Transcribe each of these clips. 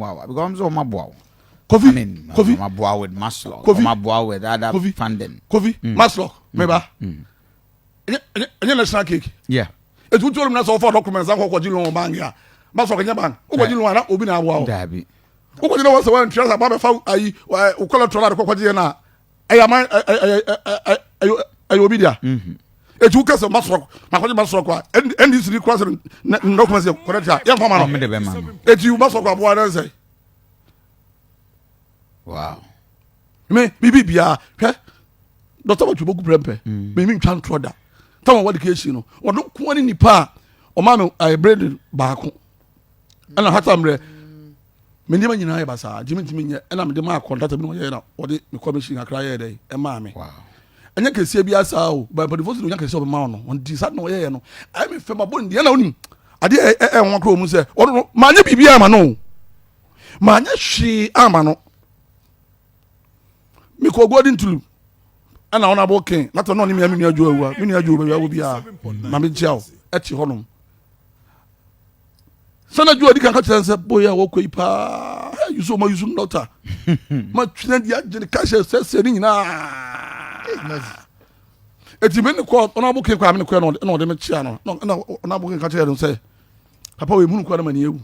mmoa wa because ɔmo sɛ ɔmo aboa wo. Kofi I mean, Kofi ɔmo aboa with MASLOC, Kofi ɔmo aboa with other Kofi funding. Kofi MASLOC meba ɛnyɛ national cake. Etu tu olum na sɛ ɔfa documents akɔ kɔgye loan bank a, MASLOC ɛnyɛ bank wokɔgye loan a na obi na aboa wo. Dabi. Wokɔgye na wɔsɛ wɔntua sɛ aba bɛfa ayi wo collateral ade kɔkɔgye yɛ no a, ɛyɛ aman, ɛyɛ obi dea. Etu wokɛ sɛ MASLOC makɔgye MASLOC a, NDC ni kura sɛ ne documents yɛ correct a, yɛmfa ma Ɔmo no. de bɛ ma no. Eti MASLOC aboa ne sɛ me bibi biara hwɛ Dr. Matthew Opoku Prempeh, me mi ntwa ntorɔ da tama wɔde ka esi no, ɔno nko ne nipa a ɔma me ɛyɛ brand baako ɛna hata mmerɛ me nneɛma nyinaa yɛ basaa gyimi ntumi nyɛ, ɛna mede maa contractor bi na ɔyɛ na ɔde me commission kakra yɛ dɛ ɛmaa me. Ɛnyɛ kɛseɛ bi asa o, ba mpanimfoɔ sɛ onya kɛseɛ ɔbɛma wo no, ɔnti saa na ɔyɛyɛ no ɛyɛ me fɛ ma bɔ ne deɛ na onim adeɛ ɛ ɛ wɔn akora mu sɛ ɔno no maanyɛ biribi ama no o, maanyɛ hwee ama no. Mekɔ Golden Tulip ɛna ɔno abo ken na tɔ na ɔne mia me nua dwo awua, me nua dwo baabi awo biara ma me nkyia o, ɛte hɔnom sɛnɛ dwo adi kan ka kyerɛ sɛ boy a wɔkɔ yi paa yusu ɔma yusu dɔkta ma twene di agye ne ka hyɛ sɛsɛ ne nyinaa. Eti me ne kɔ ɔno abo ken kɔ a, me ne kɔ ɛna ɔde me kyia no na ɔno abo ken ka kyerɛ no sɛ papa wei munu kɔ na ma ne ewu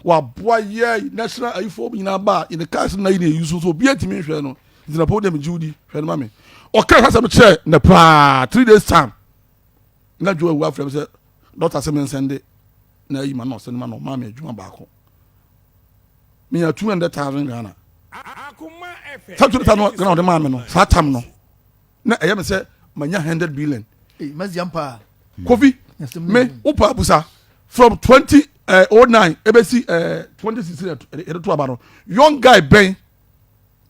waboa yɛ national ayifoɔ nyinaa ba yɛde cars na yi na eyi so so obi etimi nhwɛ no nti na po deɛ megye wodi hwɛ no ma me. Ɔka asɛm kyerɛ na paa 3 days time na dwo awu afrɛ me sɛ doctor sɛ mensɛnde na ayi ma na ɔsɛnde ma na ɔma me adwuma baako, menya 200,000 Ghana. Saa 200,000 Ghana ɔde maa me no, saa tam no na ɛyɛ me sɛ manya 100 billion. Kofi, me wopa abusa from 2009 ebesi 2016 yɛde to aba no, young guy bɛn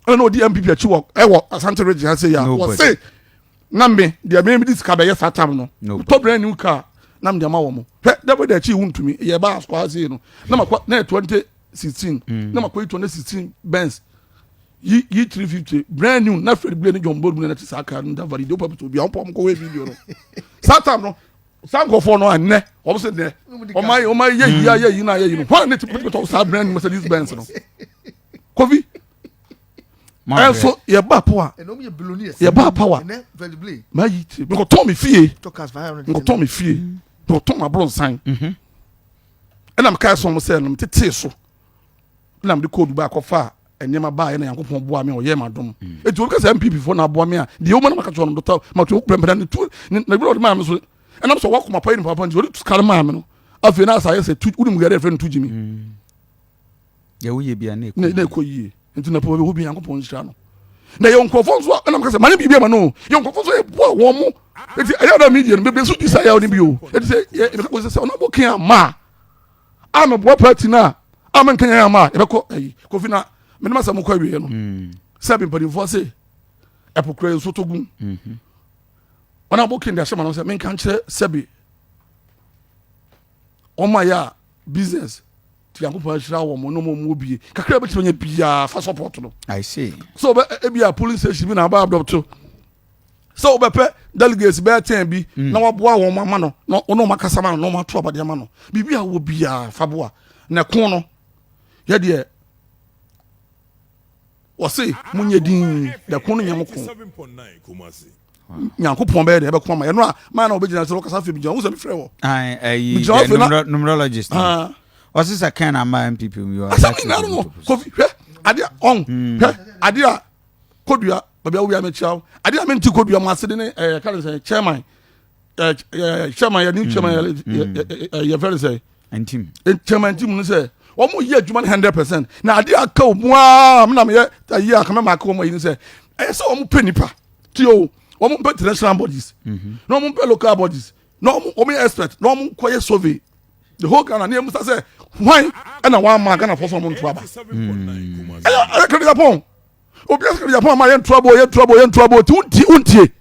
ɛna na ɔdi NPP akyi wɔ ɛwɔ Asante Region ha sɛ ya wɔse na me deɛ me de sika bɛyɛ saa tam no tɔ brand new car na me de ama wɔn hwɛ dɛbɛ de akyi wuntumi yɛ ba asokɔ ha sei no na ma kɔ na yɛ 2016 na ma kɔ yi 2016 Benz yi yi 350 brand new na Fred Blay ne John Bold mu na ti saa car no da valide wopɛ pɛtɛ obi a wɔn pɔ wɔn kɔ wɔ video no saa tam no. Saa nkurɔfoɔ no ɛnɛ wɔn sɛ nɛ wɔn ayɛ wɔn ayɛ yi ayɛ yi na ayɛ yi no wɔn a ne ti pɛtɛ saa brand new Mercedes Benz no. Kofi, ɛnso yɛ ba power, yɛ ba power maa yi ti nkɔtɔn mi fie, nkɔtɔn mi fie, nkɔtɔn mi aburo nsan ɛna mi kaa sɔn mo sɛ ɛnum tete so ɛna mi de koodu ba akɔfa nneɛma baa yɛ na Yankopɔn boa mi a ɔyɛ ma dɔm. Eti obi kasa NPP fo na aboa mi a deɛ ɔmo na ma ka kyerɛ no dɔtɔ ma to pɛmpɛn ne tu ne na ebi na ɔde maa mi so ɛnam sɛ wakoma pa yi ne papa nti ɔde sika no maa mi no. Afei na asa ayɛ sɛ tu wunim yɛrɛ yɛfrɛ no tu gyimi. Deɛ woyɛ bia na na ɛkɔ yie nti na pɔpɔ bi Nyankopɔn nhyira no na yɛ nkurɔfoɔ nso a ɛnam kasa mane biribi ama no yɛ nkurɔfoɔ nso yɛboa wɔn mo. Eti ɛyɛ ɔdɔ media no bebree nso di saa yɛ ɔne bi o. Eti sɛ yɛ ɛbɛka kɔ sɛ ɔno abɔ kan ama a a mɛboa party no a a menka yɛn ama a yɛbɛkɔ ayi. Kofi, na menem asɛm kɔ awieɛ no sɛ mpanimfoɔ se ɛpo kura nso tɔ gum. Ɔno abɔ kan de ahyɛ ma no sɛ menka nkyerɛ sɛbi wɔn a yɛ a business ti Nyankopɔn ahyira wɔn na wɔn mu bie kakra bɛtumi anya biara fa support no. I see. Sɛ wobɛ ebi a polling station bi na aba adopt sɛ wobɛpɛ delegates bɛyɛ 10 bi na waboa wɔn ama no na wɔn wɔn akasa ma no na wɔn ato abade ama no, biribi a wɔ biara fa boa na ɛko no yɛ deɛ wɔse monyɛ din na ɛko no nyɛ mo ko. Nyankopɔn bɛyɛ deɛ ɛbɛko ama yɛno a maa na wɔbɛgyina sɛ wɔkasa afei megyina wo sɛ mefrɛ wɔ ayi numerologist ɔse sɛ ken ama NPP mu yɛ asɛm nyinaa no Kofi, hwɛ adeɛ ɔn hwɛ adeɛ a Kodua baabi a wowia mekyia wo adeɛ a mente Kodua mu ase de ne ɛyɛ ka ne sɛ chairman, chairman yɛ new chairman yɛ fɛ ne sɛ Ntim. Chairman Ntim no sɛ wɔn yɛ adwuma no 100% na adeɛ aka wɔn mu aa mena meyɛ ayi a kama maaka wɔn ayi no sɛ ɛyɛ sɛ wɔn pɛ nipa ti o, wɔn mpɛ international bodies na wɔn mpɛ local bodies na wɔn yɛ expert na wɔn nkɔ yɛ survey the whole Ghana ne emusa sɛ hwan ɛna wɔn ama Ghana fɔ so wɔn nto aba. Ɛyɛ Kennedy Agyapong obi ɛsɛ Kennedy Agyapong ama yɛn nto aba o, yɛn nto aba o, yɛn nto aba o, ti wuntie wuntie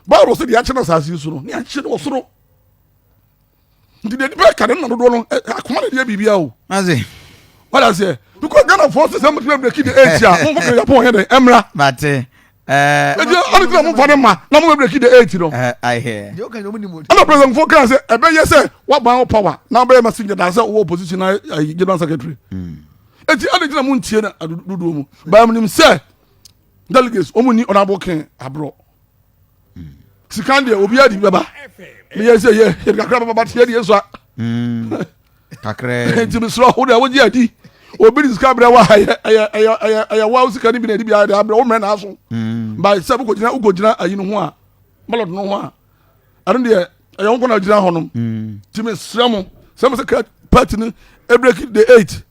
Bible sɛ deɛ akyɛ no asase yi so no ne akyɛ no wɔ soro nti deɛ nipa ka ne nna dodoɔ no akoma na deɛ biribia o. Ase. Wada seɛ because Ghana fɔ sɛ sɛ mo tena break the age a mo nkɔ Kennedy Agyapong yɛ dɛ ɛmra. Mate. Eti ɔne ti na mo nfa ne ma na mo bɛ break the eight no. Ɛna president fo kan sɛ ɛbɛyɛ sɛ waban wo power na wobɛyɛ messenger dan sɛ wowɔ opposition na general secretary. Eti ɔne ti na mo ntie na dodoɔ mu. Bɛn nim sɛ delegates wɔn ni ɔnabɔ kɛn aborɔ. Sika deɛ obiara di bɛba. Meyɛ sɛ yɛ yɛ kakra bɛba ba te yɛ deɛ sua. Kakra. Nti mesrɛ wo deɛ wogye adi obi de sika brɛ wa ɛyɛ ɛyɛ ɛyɛ ɛyɛ ɛyɛ wa sika no bi na ɛde bi ayɛ de abrɛ wo mmerɛ na aso. Ba sɛ wokɔgyina wokɔgyina ayi no ho a ballot no ho a ɛno deɛ ɛyɛ wo nkɔ na gyina hɔ nom. Nti mesrɛ mo sɛ mo sɛ party no break the eight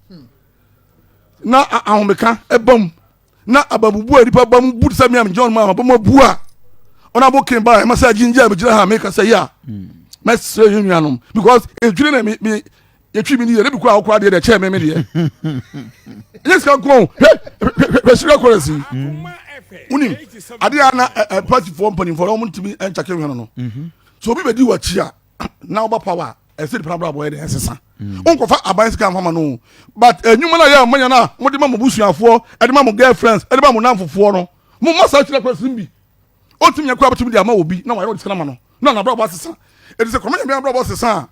na ahomeka ɛba mu na ababubu a nipa ba mu bu sɛ me a megyina hɔ nom a maba mu abu a ɔno abo ken ba ɛma sɛ agyingye a megyina ha meka sɛ yi a mɛsrɛ yɛn nuanom because edwiri na me me yɛtwi mi ni yɛ ne bi kura akora deɛ deɛ kyɛn me me deɛ ɛnyɛ sika nko hwɛ hwɛ hwɛ sika kora si wonim adeɛ a na ɛ partyfoɔ mpanimfoɔ na wɔn ntumi nkyake hwɛ no no so obi bɛdi w'akyi a na ɔba power a ɛsɛ nipa n'abrabɔ yɛ de ɛsesa wonkɔfa aban sika nfa ma no but enyuma na yɛ amanya na mo de ma mo busuafoɔ ɛde ma mo girlfriends ɛde ma mo namfofoɔ no mo ma saa kyerɛ kora sin bi otumi yɛ kora bɛtumi de ama obi na wayɛ ɔde sika ma no na n'abrabɔ asesa ɛdi sɛ kɔmɛ nyame abrabɔ asesa a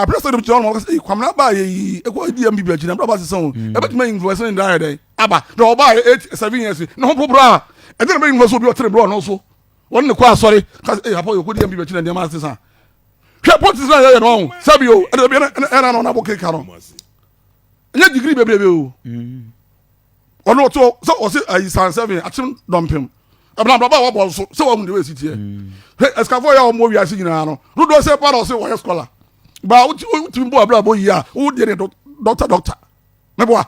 abirɛ sɛ ɛde kyerɛ ɔmo kasa kwamina ba yɛ yi ekɔ edi ɛmu bibi akyi na abrabɔ asesa o ɛbɛtumi influence ne dan yɛ dɛ aba na ɔba yɛ 8 7 years na ho poporo a ɛdi na bɛ influence obi ɔtene brɔ ɔno so wɔn ne kɔ asɔre kasa ee apɔ yɛ kɔ di ɛmu bibi akyi na nneɛma asesa. Hwɛ politics na yɛyɛ no ɔho sɛbi o ɛna ebi ɛna ɛna na ɔnabɔ keka no ɛnyɛ degree bebrebe o. Ɔno ɔto sɛ ɔsi ayi san seven akyem dɔmpem ɛbɛn abrabɔ a wabɔ nso sɛ wɔn de wɔsi tiɛ. Hwɛ ɛsikafo yɛ a wɔn wɔ wiase nyinaa no dodoɔ sɛ pa na ɔsi wɔyɛ scholar ba wotumi bɔ abrabɔ yi a wo deɛ ne doctor doctor mɛboa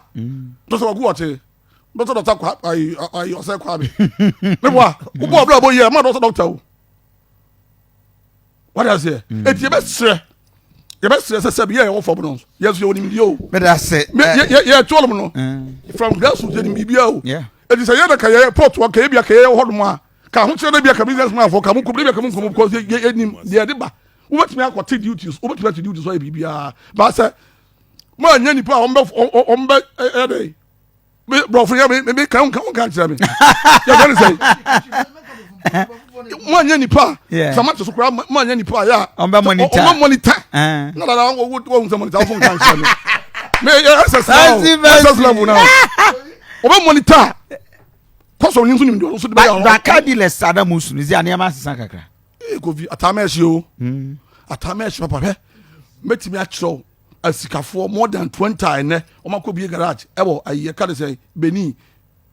dɔkta wagu wɔte doctor doctor kwa ayi ayi ɔsɛ kwa mi mɛboa wobɔ abrabɔ yi a ma doctor doctor o wade aseɛ. Eti yɛbɛsrɛ yɛbɛsrɛ sɛ sɛbi yɛ yɛwɔ fam no yɛ so yɛwɔ nimdeɛ o. Meda ase. Yɛ to ɔlom no from grassroots yɛ nim biribiara o. Eti sɛ yɛ na ka yɛ port wa ka yɛ bi a ka yɛ wɔ hɔnom a ka ahokyerɛ no bi a ka business man fo ka mo kɔm bi a ka mo nkɔm because yɛ yɛ nim deɛ yɛde ba. Wobɛtumi akɔte duties, wobɛtumi ate duties ɔyɛ biribiara ba sɛ mo anya nipa a wɔn bɛ wɔn bɛ ɛyɛ dɛ me borɔfo yɛ me me kan kan kan kyerɛ me yɛ fɛn sɛ mo anya nipa sama te so koraa mo anya nipa yɛ a ɔmbɛ monitor ɔmbɛ monitor na dada wɔn wɔn wɔn sɛ monitor wɔn kan kyerɛ me me yɛ ss level ss level na ɔbɛ monitor kɔsɔ ni nso ni nso de bɛ yɛ ɔno. Ba car dealers sada mu sunu zi a nneɛma asesa kakra. Ee Kofi ataama ɛhye o ataama ɛhye papa hwɛ mɛtumi akyerɛw asikafoɔ more than 20 a ɛnɛ wɔn akɔ bie garage ɛwɔ ayi ɛka de sɛ Benin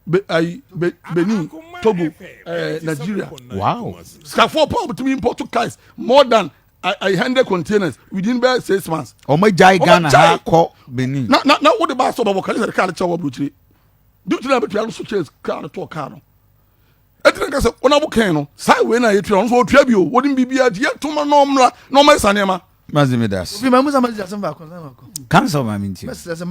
be ayi be Benin, Togo, Nigeria. Sikafoɔ pa wɔtumi import cars more than ayi 100 containers within bɛɛ 6 months. Wɔn agyae Ghana ha kɔ Benin. Na wode ba asɔ bɔbɔ kane sɛ car no kyɛ wɔ aburokyire duty na bɛtua no so kyɛ car no tɔɔ car no ɛti na nka sɛ wɔn abo kɛn no saa wei na yɛtua ɔno nso ɔtua bi o wɔde biribiara ti yɛtoma na ɔmmra na ɔma ɛsa nneɛma. Mazi mi das. Obi ma musa ma asɛm baako nsa baako. Cancel ma mi nti. Mɛsrɛ sɛ.